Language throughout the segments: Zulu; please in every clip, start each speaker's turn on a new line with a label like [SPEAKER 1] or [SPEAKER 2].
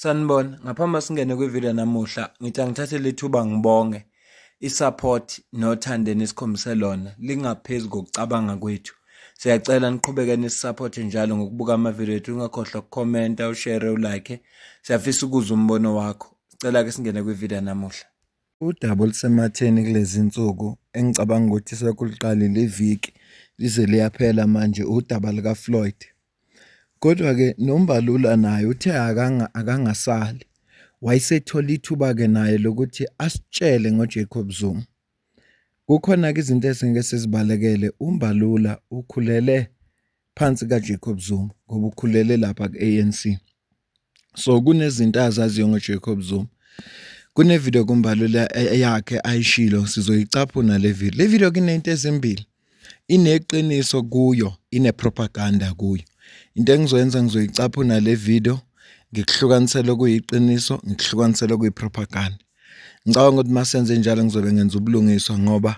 [SPEAKER 1] Sanibona, ngaphambi singene kwividiyo namuhla, ngithi angithathe lethuba ngibonge i-support nothando enisikhombise lona lingaphezu kokucabanga kwethu. Siyacela niqhubeke nisisapothe njalo ngokubuka amavidiyo ethu, ungakhohlwa ukukhomenta, ushere, ulike. Siyafisa ukuzwa umbono wakho. Sicela-ke singene kwividiyo namuhla. Udaba olusematheni kulezi nsuku engicabanga ukuthi sekuliqalile iviki lize liyaphela manje udaba lukaFloyd. Kodwa-ke noMbalula naye uthe akangasali, wayesethola ithuba-ke naye lokuthi asitshele ngoJacob Zuma. Kukhona-ke izinto esingeke sizibalekele, uMbalula ukhulele phansi kaJacob Zuma ngoba ukhulele lapha ku-A_N_C. So kunezinto azaziyo ngoJacob Zuma. Kune-video kuMbalula yakhe ayishilo sizoyicaphuna le video. Le video kunento ezimbili. Ineqiniso kuyo, ine-propaganda kuyo. Into engizoyenza ngizoyicaphuna le video ngikuhlukanisele okuyiqiniso, ngikuhlukanisele okuyi-propaganda. Ngicabanga ukuthi masenze njalo ngizobe ngenza ubulungiswa ngoba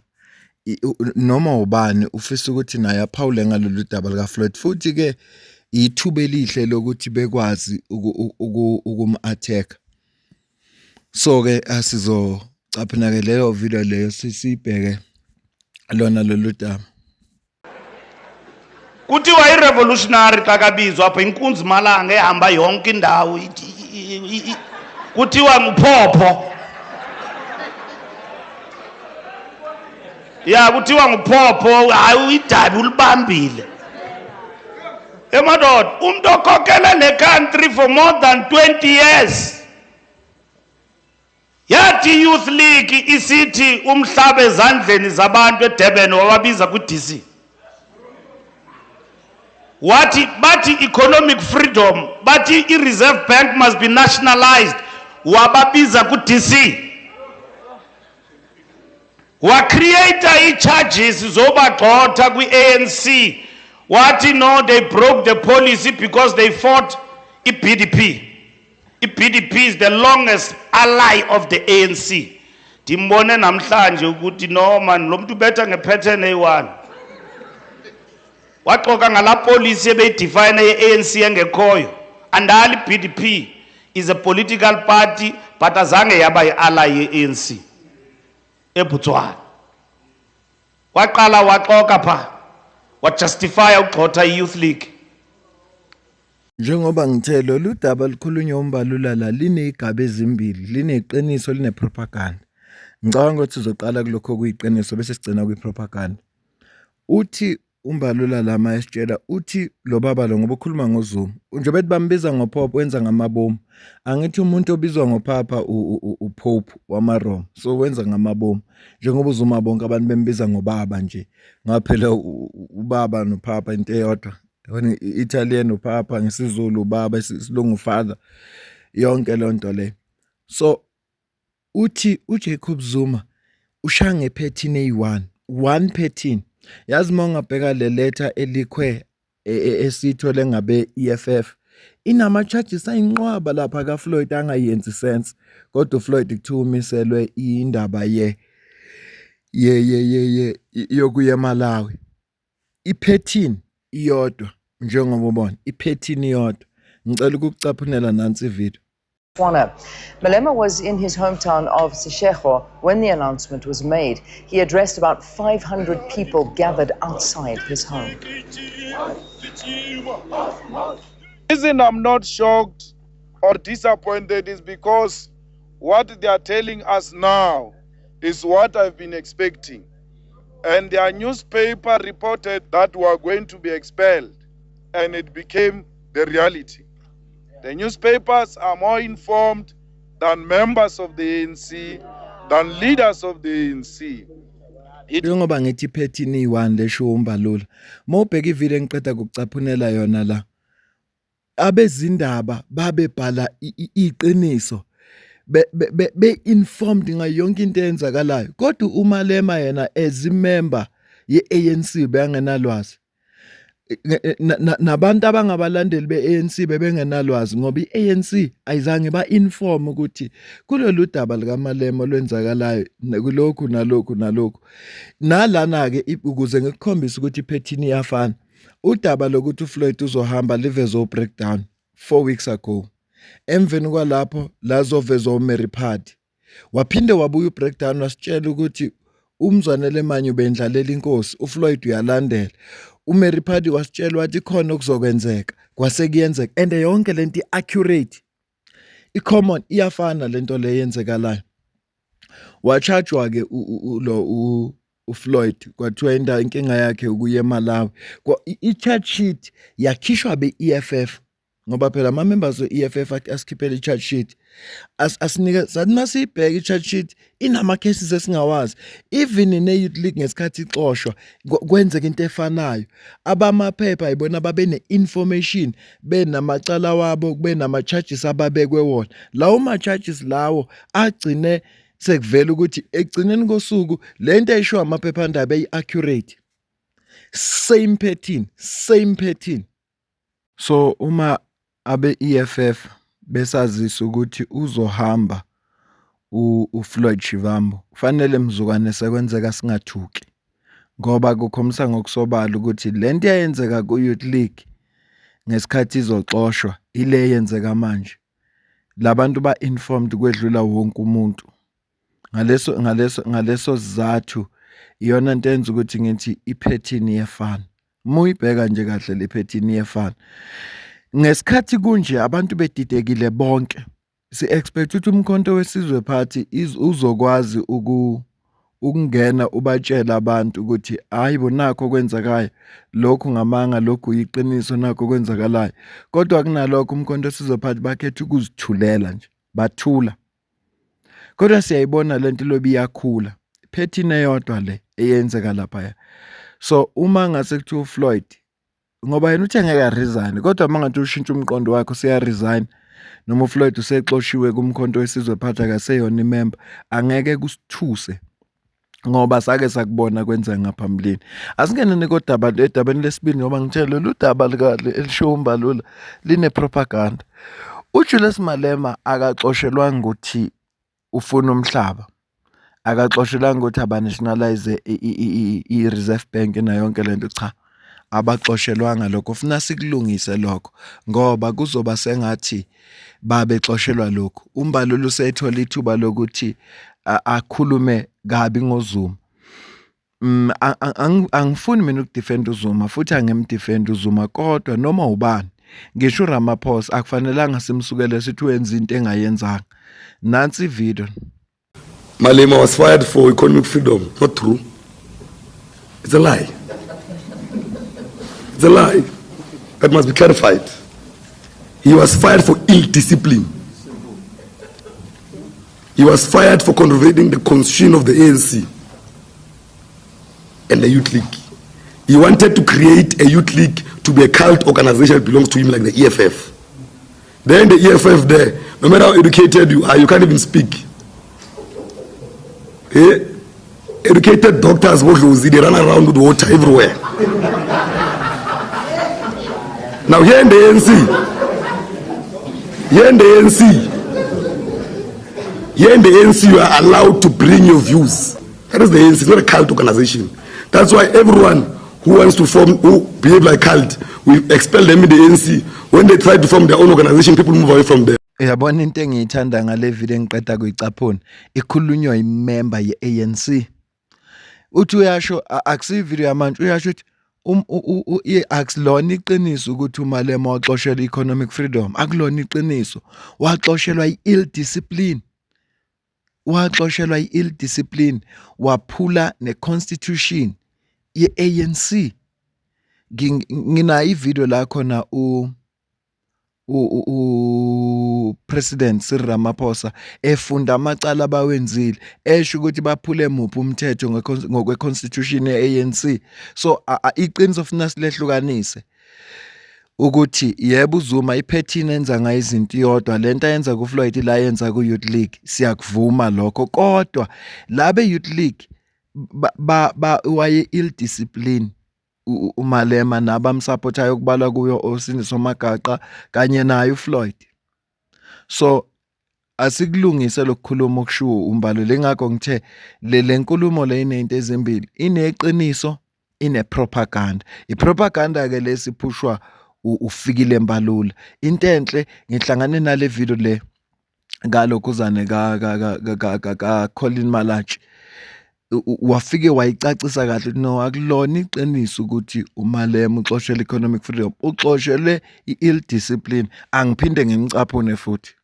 [SPEAKER 1] noma ubani ufisa ukuthi naye aphawule ngalolu daba likaFloyd futhi-ke ithuba elihle lokuthi bekwazi ukum-attack-a. So-ke asizocaphuna-ke leyo video leyo siyibheke lona lolu daba.
[SPEAKER 2] Kuthiwa i-revolutionary xa kabizwa apha inkunzi malanga ehamba yonke indawo kuthiwa nguphopho. Ya, kuthiwa nguphopho, hayi uyidabi ulibambile. Emadoda, umuntu okhokhele le country for more than 20 years. Yathi i-Youth League isithi umhlaba ezandleni zabantu eDurban wababiza kwi-DC. Wathi bathi economic freedom, bathi i-Reserve Bank must be nationalized, wababiza ku-DC. Wa-create i-charges zobagxotha kwi-ANC. Wathi no, they broke the policy because they fought i-BDP. I-BDP is the longest ally of the ANC. Ndimbone namhlanje ukuthi no man lo muntu ubetha ngepattern eyi-one. Waxoka ngalaa policy ebeyidefine ye-ANC engekhoyo. Andali i-BDP is a political party but azange yaba yi-ally ye-ANC eBotswana. Waqala waxoka pha, wajustifya ukugxotha i-Youth League.
[SPEAKER 1] Njengoba ngithe lolu daba lukhulunywa uMbalula la liney'gaba ezimbili, lineqiniso line-propaganda. Ngicabanga ukuthi sizoqala kulokhu okuyiqiniso bese sigcina kwi-propaganda. Uthi uMbalula la uma esitshela uthi lo baba lo ngoba ukhuluma ngoZuma, njengoba ethi bambiza ngoPope wenza ngamabomu. Angithi umuntu obizwa ngoPapa uPope wamaRoma, so wenza ngamabomu. Njengoba uZuma bonke abantu bembiza ngobaba nje, ngoba phela ubaba noPapa into eyodwa. Yabona i-Italian uPapa, ngesiZulu ubaba, isiLungu father, yonke leyo nto leyo. So uthi uJacob Zuma ushaya ngephethini eyi-one, one phethini. Yazi uma ungabheka le letha elikhwe esiyithole ngabe-E_F_F inama-charges ayinqwaba lapha kaFloyd angayenzi sense, kodwa uFloyd kuthiwa umiselwe indaba ye ye ye ye ye yokuya eMalawi. Iphethini iyodwa njengoba ubona, iphethini iyodwa. Ngicela ukukucaphunela nansi ividiyo.
[SPEAKER 3] Botswana. Malema was in his hometown of Seshego when the announcement was made. He addressed about 500 people gathered outside his home.
[SPEAKER 4] Reason I'm not shocked or disappointed is because what they are telling us now is what I've been expecting. And their newspaper reported that we are going to be expelled, and it became the reality. The newspapers are more informed than members of the ANC, than leaders of the ANC.
[SPEAKER 1] Njengoba ngithi iphethini iyi-one lesho uMbalula. Uma ubheka ividiyo engiqeda kukucaphunela yona la, abezindaba babebhala iqiniso be-informed ngayo yonke into eyenzakalayo kodwa uMalema yena as imember ye-ANC bekangenalwazi. Nabantu abangabalandeli be-ANC bebengenalwazi ngoba i-ANC ayizange ba-inform ukuthi kulolu daba likaMalema olwenzakalayo kulokhu nalokhu nalokhu. Nalana-ke ukuze ngikukhombise ukuthi iphethini iyafana, udaba lokuthi uFloyd uzohamba livezwe u-breakdown 4 weeks ago. Emveni kwalapho lazovezwa uMary Phadi. Waphinde wabuya uBreakdown wasitshela ukuthi uMzwanele Manyi ubendlalela inkosi, uFloyd uyalandela. UMary Phadi wasitshela wathi khona okuzokwenzeka, kwase kuyenzeka and yonke lento i-accurate. I-common iyafana lento le yenzekalayo. Wachajwa-ke lo uFloyd kwathiwa indawo inkinga yakhe ukuya eMalawi. I-charge sheet yakhishwa be-EFF ngoba phela ama-members we-EFF asikhiphela i-charge sheet asinike sathi masiyibheka i-charge sheet inama-cases esingawazi even ne-youth league ngesikhathi ixoshwa kwenzeka into efanayo abamaphepha yibona babene-information benamacala wabo benama-charges ababekwe wona lawo ma-charges lawo agcine sekuvela ukuthi ekugcineni kosuku le nto eyishiwo amaphephandaba eyi-accurate same pattern same pattern. So uma abe-E_F_F besazisa ukuthi uzohamba uFloyd Shivambu, kufanele mzukwane sekwenzeka singathuki ngoba kukhombisa ngokusobala ukuthi le nto eyayenzeka ku-Youth League ngesikhathi izoxoshwa ile eyenzeka manje. La bantu ba-informed kwedlula wonke umuntu. Ngaleso ngaleso ngaleso sizathu iyona nto enza ukuthi ngithi iphethini iyefana. Uma uyibheka nje kahle le phethini iyefana. Ngesikhathi kunje abantu bedidekile bonke, si-expect ukuthi uMkhonto weSizwe Party uzokwazi ukungena ubatshele abantu ukuthi hhayi bo nakhu okwenzekayo, lokhu ngamanga, lokhu yiqiniso, nakhu okwenzakalayo. Kodwa kunalokho uMkhonto weSizwe Party bakhetha ukuzithulela nje, bathula. Kodwa siyayibona lento ilobe iyakhula. Phethini eyodwa le eyenzeka laphaya. So uma ngase kuthiwa uFloyd ngoba yena uthe ngeke a-resign kodwa uma ngathi ushintsha umqondo wakhe useya-resign noma uFloyd usexoshiwe kuMkhonto weSizwe Party akaseyona imemba angeke kusithuse ngoba sake sakubona kwenzeka ngaphambilini. Asingeneni kodaba edabeni lesibili ngoba ngitshele lolu daba elishiwo uMbalula line-propaganda. UJulius Malema akaxoshelwanga ukuthi ufuna umhlaba, akaxoshelwanga ukuthi aba-nationalise i-Reserve Bank nayo yonke le nto, cha. Abaxoshelwanga lokho, funa sikulungise lokho ngoba kuzoba sengathi babexoshelwa lokhu. UMbalula usethola ithuba lokuthi akhulume kabi ngoZuma. Angifuni mina ukudifenda uZuma futhi angimdifendi uZuma kodwa noma ubani ngisho uRamaphosa akufanelanga simsukele sithi wenza into engayenzanga. Nansi ividiyo.
[SPEAKER 5] Malema was fired for economic freedom. Not true. It's a lie. It's a lie. That must be clarified. He was fired for ill discipline. He was fired for contravening the constitution of the ANC and the Youth League. He wanted to create a youth league to be a cult organization that belongs to him like the EFF. Then the EFF there, no matter how educated you are, you can't even speak. Eh? Educated doctors, they run around with water everywhere. Now here in the ANC, here in the ANC, here in the ANC, you are allowed to bring your views. That is the ANC, it's not a cult organization. That's why everyone who wants to form, who behave like cult, we expel them in the ANC. When they try to form their own organization, people move away from them.
[SPEAKER 1] Uyabona into engiyithanda ngale video engiqeda kuyicaphuna ikhulunywa imember ye-ANC. Uthi uyasho akusiyo ivideo yamanje uyasho ukuthi um, akusilona iqiniso ukuthi uMalema waxoshelwa i-economic freedom akulona iqiniso waxoshelwa i-ill discipline waxoshelwa i-ill discipline waphula ne-constitution ye-ANC nginayo ivideo la khona u u-President Cyril Ramaphosa efunda amacala abawenzile esho ukuthi baphule muphi umthetho ngokwe-constitution ye-ANC so iqiniso funa silehlukanise ukuthi yebo uZuma iphethini enza ngayo izinto iyodwa lento ayenza kuFloyd la yenza ku-Youth League siyakuvuma lokho kodwa la be-Youth League ba, ba waye ill discipline uMalema nabamsapothayo okubalwa kuyo oSindiso Magaqa kanye naye uFloyd. So asikulungise lokukhuluma okushiwo uMbalula ingakho ngithe le nkulumo le inento ezimbili ineqiniso inepropaganda. Ipropaganda ke lesiphushwa uFikile Mbalula. Into enhle ngihlangane nale video le kalokhuzane ka-Colin Malatji wafike wayicacisa kahle ukuthi no akulona iqiniso ukuthi uMalema uxoshelwe economic freedom uxoshelwe i-ill discipline angiphinde ngimcaphune futhi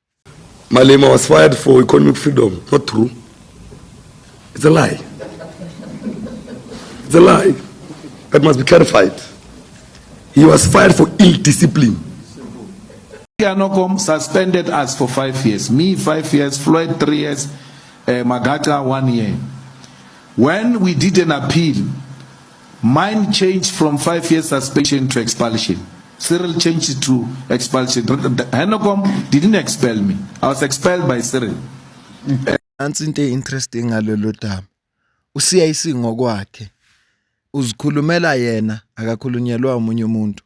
[SPEAKER 5] Malema was fired for economic freedom. Not true. It's a lie. It's a lie. That must be clarified. He was fired for ill discipline.
[SPEAKER 6] Anokom suspended us for 5 years. Me, 5 years, Floyd, 3 years, Magaqa, 1 year. When we did an appeal, mine changed from 5 years suspension to expulsion. Cyril changed it to expulsion. Hanekom didn't expel me. I was expelled by Cyril.
[SPEAKER 1] Nansi into e-interesting ngalolu daba. U-CIC ngokwakhe uzikhulumela yena akakhulunyelwa omunye umuntu.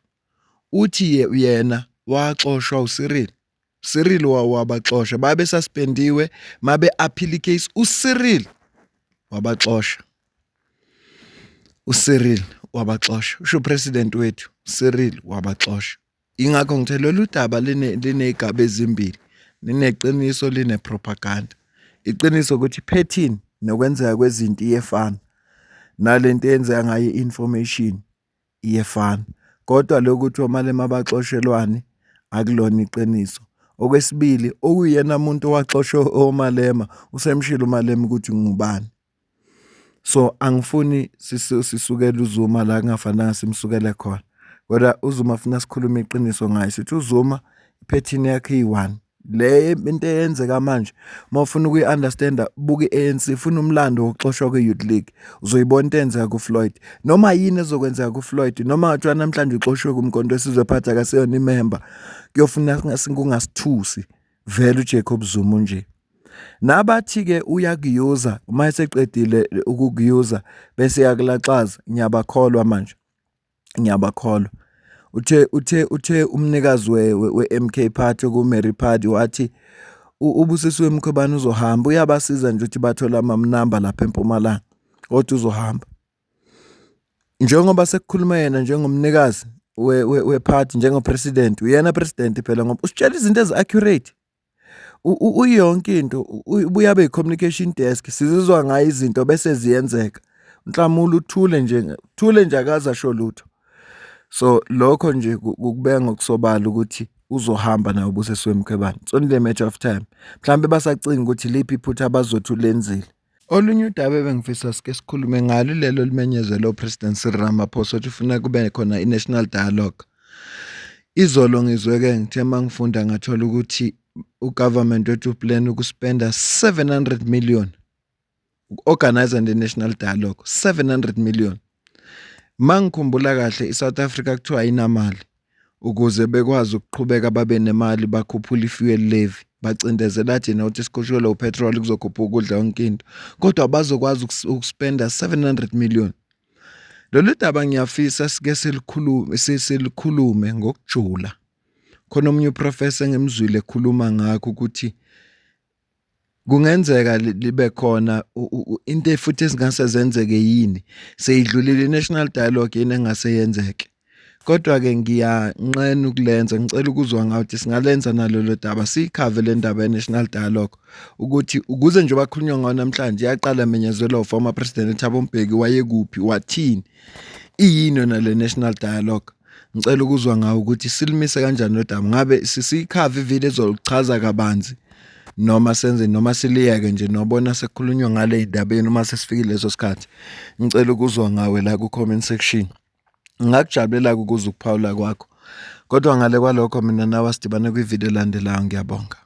[SPEAKER 1] Uthi yena waxoshwa uCyril. Cyril wabaxosha babe suspendiwe mabe appeal case uCyril wabaxosha. uCyril wabaxosha. Usho president wethu Cyril wabaxosha. Ingakho ngithe lolu daba liney'gaba ezimbili. Lineqiniso line propaganda. Iqiniso ukuthi phethini nokwenzeka kwezinto iyefana. Nalento eyenzeka ngayo i-information iyefana. Kodwa lokhu ukuthi oMalema baxoshelwani akulona iqiniso. Okwesibili, okuyena muntu owaxosha oMalema usemshilo uMalema ukuthi ngubani. So angifuni sisukele uZuma la kungafanele simsukele khona. Kodwa uZuma funa sikhulume iqiniso ngaye sithi uZuma iphethini yakhe iyi-one. Le into eyenzeka manje uma ufuna ukuyi-understand-a buka i-A_N_C funa umlando wokuxoshwa kwe-Youth League uzoyibona into eyenzeka kuFloyd. Noma yini ezokwenzeka kuFloyd noma kungathiwa namhlanje uxoshiwe kuMkhonto weSizwe Party akaseyona imemba kuyofuna kungasithusi vele uJacob Zuma unje. Nabathi-ke uyakuyuza uma eseqedile ukukuyuza bese eyakulaxaza ngiyabakholwa manje. Ngiyabakholwa. Uthe uthe uthe umnikazi we-M_K Party okuMary Phadi wathi uBusisiwe Mkhwebane uzohamba uyabasiza nje ukuthi bathole amanamba lapha eMpumalanga kodwa uzohamba. Njengoba sekukhuluma yena njengomnikazi we-party njengo-president uyena president phela ngoba usitshela izinto ezi-accurate. Uyonke into ubuye abe i-communication desk sizizwa ngayo izinto bese ziyenzeka. Nhlamulo uthule nje uthule nje akaze asho lutho. So lokho nje kukubeka ngokusobala ukuthi uzohamba naye uBusisiwe Mkhwebane. It's only a matter of time. Mhlampe basacinga ukuthi liphi iphutha abazothi ulenzile. Olunye udaba ebengifisa sike sikhulume ngalo ilelo olimenyezelwe uPresident Cyril Ramaphosa othi ufuna kube khona i-national dialogue. Izolo ngizwe-ke ngithe uma ngifunda ngathola ukuthi ugovernment wethu uplan ukuspenda 700 million uku-organize the national dialogue 700 million. Mangikhumbula kahle iSouth Africa kuthiwa ayinamali ukuze bekwazi ukuqhubeka babe nemali bakhuphula i-fuel levy bacindezela thina ukuthi sikhushelwe upetrol kuzokhuphuka ukudla yonke into kodwa bazokwazi ukuspenda 700 million. Lolu daba ngiyafisa sike silikhulume silikhulume ngokujula. Khona omunye uprofessor engimzwile ekhuluma ngakho ukuthi kungenzeka libe khona into futhi ezingase zenzeke yini seyidlulile i-national dialogue yini engase yenzeke. Kodwa-ke ngiyanqena ukulenza ngicela ukuzwa ngawe ukuthi singalenza nalolo daba siyikhave le ndaba ye-national dialogue ukuthi ukuze nje bakhulunywa ngawo namhlanje yaqala menyezelwa former president Thabo Mbeki wayekuphi wathini iyini yona le national dialogue. Ngicela ukuzwa ngawe ukuthi silimise kanjani lo daba ngabe sisiyikhave ivideo ezoluchaza kabanzi noma senze noma siliyeke nje nobona sekukhulunywa ngale ndabeni uma sesifikile leso sikhathi. Ngicela ukuzwa ngawe la ku-comment section. Ngingakujabulela-ke ukuzwa ukuphawula kwakho. Kodwa ngale kwalokho mina nawe asidibane kwividiyo elandelayo ngiyabonga.